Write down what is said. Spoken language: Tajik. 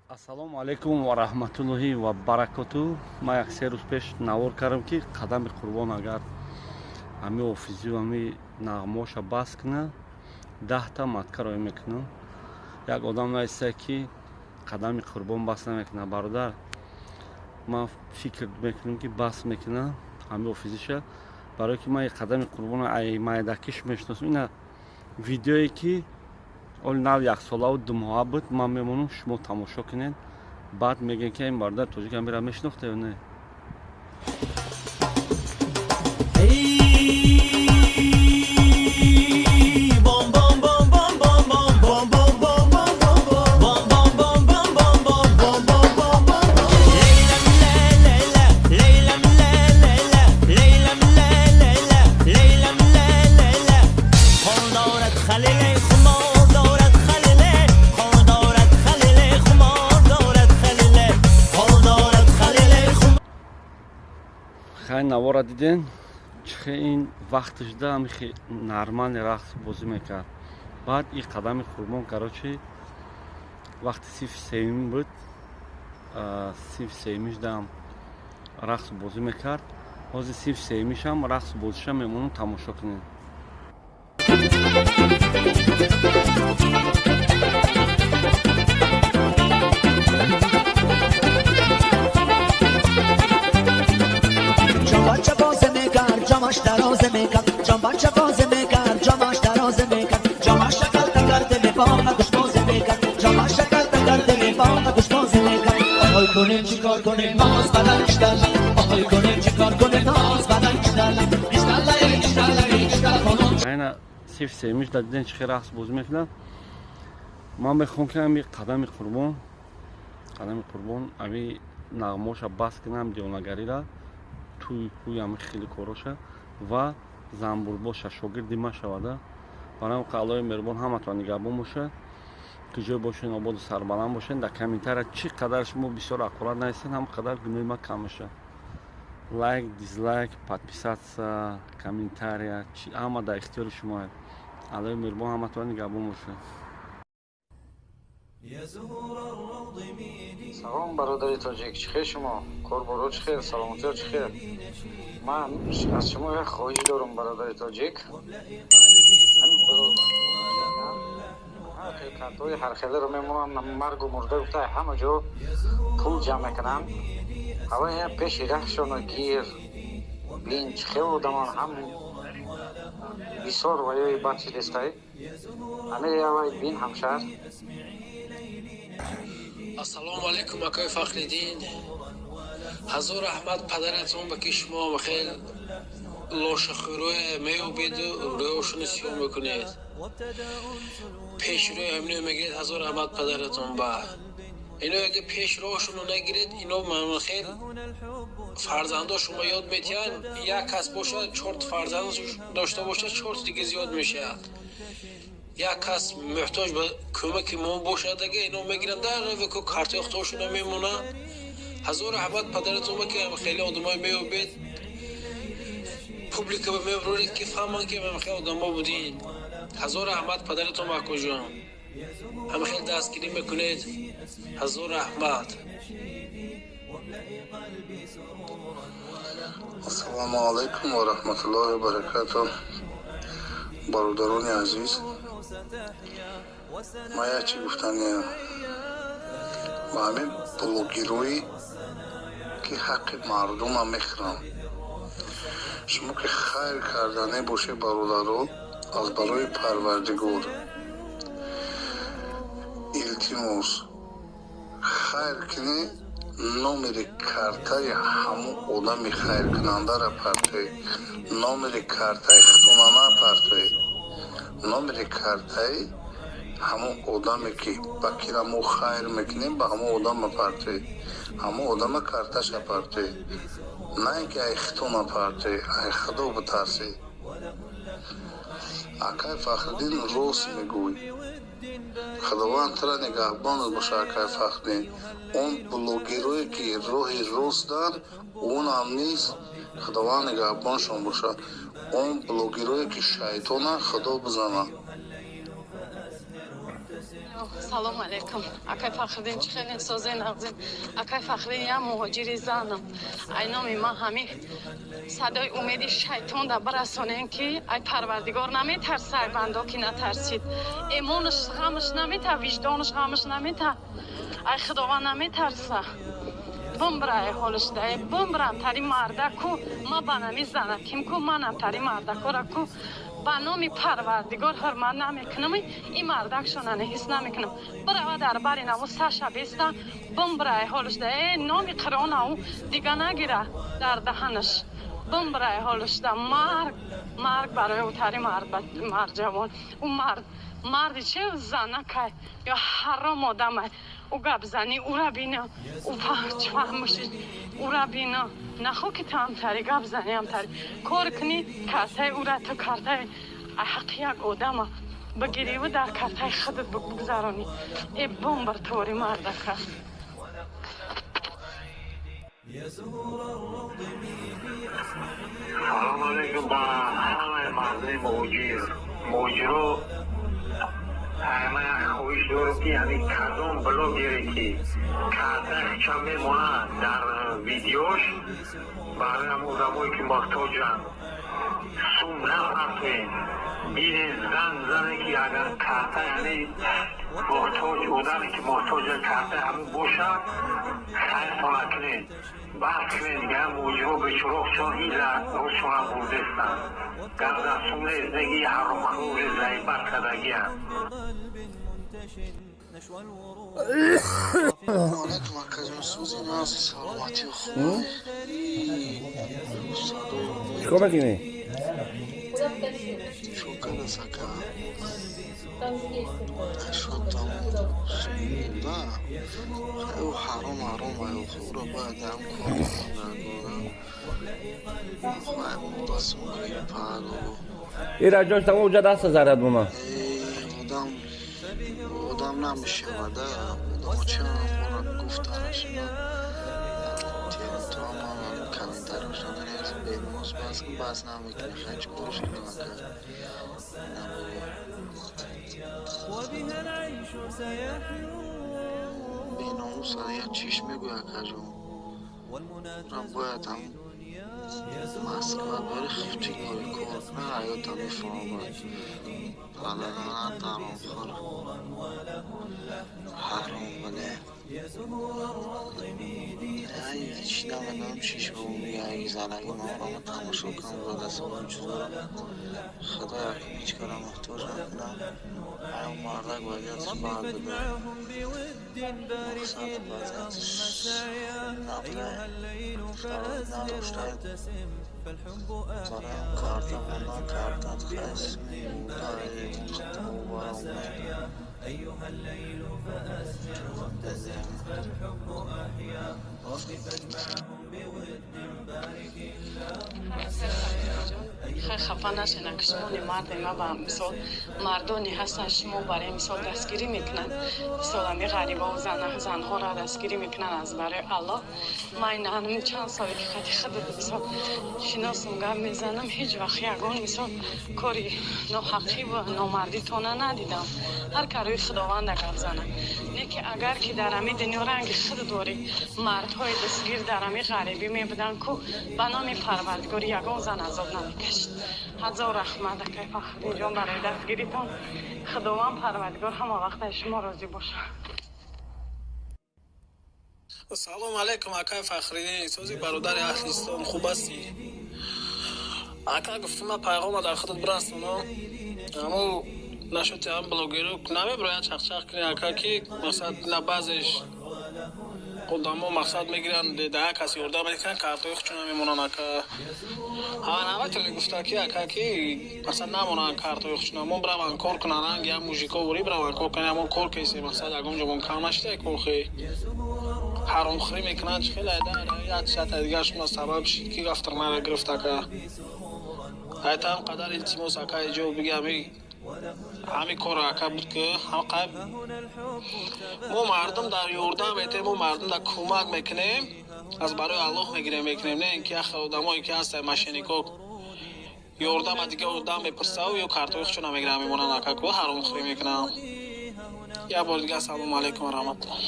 Ассалому алайкум ва раҳматуллоҳи ва баракоту. Ман як се рӯз пеш навор кардам, ки Қадами Қурбон агар ҳами офизию ҳами нағмаоша бас кунад, 10-та матка роӣ мекунам. Як одам нависта, ки Қадами Қурбон бас намекунад. Бародар, ман фикр мекунам, ки бас мекунад ҳами офизиша, барое ки ман Қадами Қурбона ай майдакиш мешиносам. Ина видеое, ки оли нав яксолаву 2 моҳа буд, ман мемонам, шумо тамошо кунед, баъд мегӯем, ки ин бародар тоҷик амира мешинохта ё не. Хай, навора диден, чихе ин вақташда ҳамихи нормальный рақс бозӣ мекард. Баъд и Қадами Қурбон, короче, вақти синфи сеюм буд, синфи сеюмишдаам рақс бозӣ мекард. Ҳозир синфи сеюмишам рақс бозиша мемонам, тамошо кунед. بچه باز میکرد جامش دراز میکرد، جام بچه باز میکرد جامش دراز میکرد، جامش شکل تکرده می با گوش باز میکرد، جامش شکل تکرده می با گوش باز میکرد. آهای کنیم چیکار کنیم ناز بدن کشتن، آهای کنیم چیکار کنیم ناز بدن کشتن، Айна синфи сеюмиш да диден, чӣ хел рақс бозӣ мекунад. Ман мехоҳам, ки ами Қадами Қурбон, Қадами Қурбон ами нағмоша бас кунам, девонагарира, туй пӯй, ами хеле короша ва занбурбоша шогирди ма шавада. Барои Аллоҳи меҳрубон ҳаматон нигаҳбон боша, куҷое бошен, ободу сарбаланд бошен. Дар комментария чӣ қадар шумо бисёр ақурат нависен, ҳам қадар гуноҳи ман кам мешавад. Лайк, дизлайк, подписаться, комментария, ҳама дар ихтиёри шумо. Аллоҳи меҳрубон ҳаматон нигаҳбон боша. Салом, бародари тоҷик, чӣ хел шумо, корборо чӣ хел, саломатиё чӣ хел? Ман аз шумо як хоҳиш дорам, бародари тоҷик. Картҳои ҳархеларо мемонанд, маргу мурда гуфта ҳама ҷо пул ҷамъ мекунанд. Ҳава пеши раҳшоно гир бин, чӣ хел одамон ҳам бисёр ваёи бад шидестай. Амир явай бин, ҳамшаҳр. Ассалому алайкум, акои Фахриддин. Ҳазор раҳмат падаратон ба, ки шумо хел лошахӯрое меёбеду рӯёшоно сиёҳ мекунед, пешрӯи ҳамино мегиред. Ҳазор раҳмат падаратон ба. Ино яке пешроҳшоно нагиред, ино хел фарзандо шумо ёд метиҳанд. Як кас бошад, чорт фарзанд дошта бошад, чорт дига зиёд мешавад. Як кас муҳтоҷ ба кӯмаки мо бошад, ага ино мегиранд, дар ку картои худошона мемонанд. Ҳазор раҳмат падаратон ба, ки хеле одамое меёбед, публика ба мебуред, ки фаҳманд, ки хеле одамо будин. Ҳазор раҳмат падаратон, акоҷон, ҳама хеле дастгирӣ мекунед. Ҳазор раҳмат. Ассалому алайкум ва раҳматуллоҳи ва баракатуҳ. Бародарони азиз, ман як чӣ гуфтаниям ба ҳамин блогерое, ки ҳаққи мардума мехӯранд. Шумо ки хайр карданӣ бошед, бародаро, аз барои Парвардигор илтимос, хайр кунӣ, номери картаи ҳамун одами хайркунандара партоед, номери картаи худтона напартоед, номери картаи ҳамун одаме, ки ба кира мо хайр мекунем, ба ҳамун одама партоед, ҳамун одама карташа партоед, на ин ки ай худтона партоед. Ай Худо битарсед. Акай Фахриддин, рост мегӯй, Худованд тура нигаҳбонат боша. Акай Фахриддин, он блогерое, ки роҳи ростанд, онам низ Худованд нигаҳбоншон боша. Он блогерое, ки шайтонанд, Худо бизанад. Салом алейкум. Акай Фахриддин, чӣ хеле созе нағзин. Акай Фахриддин, я муҳоҷири занам. Ай номи ман ҳами садои умеди шайтон да барасонем, ки ай Парвардигор наметарса, ай бандо ки натарсид. Эмонаш ғамаш намета, виҷдонаш ғамаш намета. Ай Худованд наметарса. Бумбра ай ҳолаш да, бумбрам тари мардаку, ма ба нами занаким ку, манам тари мардакора ку. Ба номи Парвардигор ҳурмат намекунам, ин мардакшонане ҳис намекунам. Бирава дар бари наву саша беста, бумбрай ҳолаш да, э номи Қуръонау дига нагира дар даҳанаш. Бумбрай ҳолаш да, марг, марг барои ӯ тари мард ҷавон. Ӯ мард, марди че занакай ё ҳаром одамай. Ӯ гапзанӣ ӯра бина, ӯ фаҳмуши ӯра бина. Нахо ки ту ҳамтари гап зани, ҳамтари кор кунӣ, картаи ӯра ту картаи ҳаққи як одама бигириву дар картаи худат бигзаронӣ. Э бомбар тори мардака. Салом алейкум ба ҳамаи мардуми муҳоҷир. Муҳоҷиро ман як хоҳиш дорам, ки ҳамин кадом блогере ки карташа мемонад дар видеош, барои ҳамон одамое ки муҳтоҷанд сум напартоед. Бинед, занг зане ки агар карта яъне муҳтоҷ одаме ки муҳтоҷа картаи ҳамон бошад, хайртона кунед, баҳс кунед. Дигар муҳоҷиро бечуроқ чон ила рӯзшонам бурдестанд. Гап дар сум нест, неги ҳаромхӯри заибат кардагианд. Алейкум, акаҷон, сӯзи нағзи, саломатию хубӣ. Чикор мекунӣ? Чикор кардас, ака? Шотам да, ӯ ҳаром ҳаром ӯро бояд ҳам кор Ира ҷош тамом уҷа даста заряд бума. Одам одам намешавада, одамо чанд бора гуфтанашона комментарияшона беномус бас бас намекунӣ, хай чӣ корш кунем, ака? Беномус як чиш мегӯй, акаҷон, бояд ҳам Москва бери, чӣ кори кор кунӣ, ҳаёта мефаҳмад. Даромхӯр ҳаром бале. Ҳеч намедонам чиш бигӯям, занаги маро тамошо кунам, дастам чизоро. Худо якум ҳеҷ кора муҳтоҷ накунам. Ай мардак вазъияташ бад буда. Мақсад вазъияташ набуда, надошта. Бароям карта мондан карта хайсми أيها الليل فأسمع وابتسم فالحب أحيا رب فاجمعهم بود بارك اللهم. Хай, хафа нашена, ки шумони марде ма ба мисол мардоне ҳастанд, шумо барои мисол дастгирӣ мекунанд, мисол ами ғарибову занҳоро дастгирӣ мекунанд аз барои Аллоҳ. Ман ин чанд соле ки хати худат мисол шиносум, гап мезанам, ҳеҷ вақт ягон мисол кори ноҳаққӣ ва номардитона надидам. Ҳар ка рӯи Худованда гап занам, не ки агар ки дар ами дунё ранги худ дорӣ мардҳои дастгир дар ами ғарибӣ мебуданд ку, ба номи Парвардигор ягон зан азоб намекашид. Ҳазор раҳмат, акай Фахриддинҷон, барои дастгиритон. Худованд Парвардигор ҳама вақт аз шумо розӣ бошад. Салом алейкум, акай Фахриддин, сози бародари аҳли ислом, хуб ҳастӣ, ака? Гуфтум, ма пайғома дар худат бирасонам, амо нашуд ам блогеру намеброяд чақчақ кунӣ, ака, ки мақсад на баъзеш одамо мақсад мегиранд, да як кас ёрдам мекунанд, картои худшона мемонанд, ака. Ҳа, наметавонӣ гуфта ки, ака, ки мақсад намонанд картои худшона, мо бираванд кор кунанд, ранги ям мужико ворӣ бираванд кор кунанд, мо кор кесем, мақсад ягон ҷо кам нашида, корхе ҳаромхӯрӣ мекунанд, чӣ хеле як сата дигар шумо сабаб шид ки гафтармара гирифт, ака. Айтам қадар илтимос, ака, иҷо биги ҳами корро, ака, буд ки мо мардум дар ёрдам метем, мо мардум дар кӯмак мекунем, аз барои Аллоҳ мегирем, мекунем, не ин ки яхе одамое ки ҳастанд мошеннико, ёрдама дига одам мепурсаву ё картои худшона мегиранд, мемонанд, ака, ку ҳаромхӯрӣ мекунанд. Як бор дигар, салому алайкум ва раҳматуллоҳ.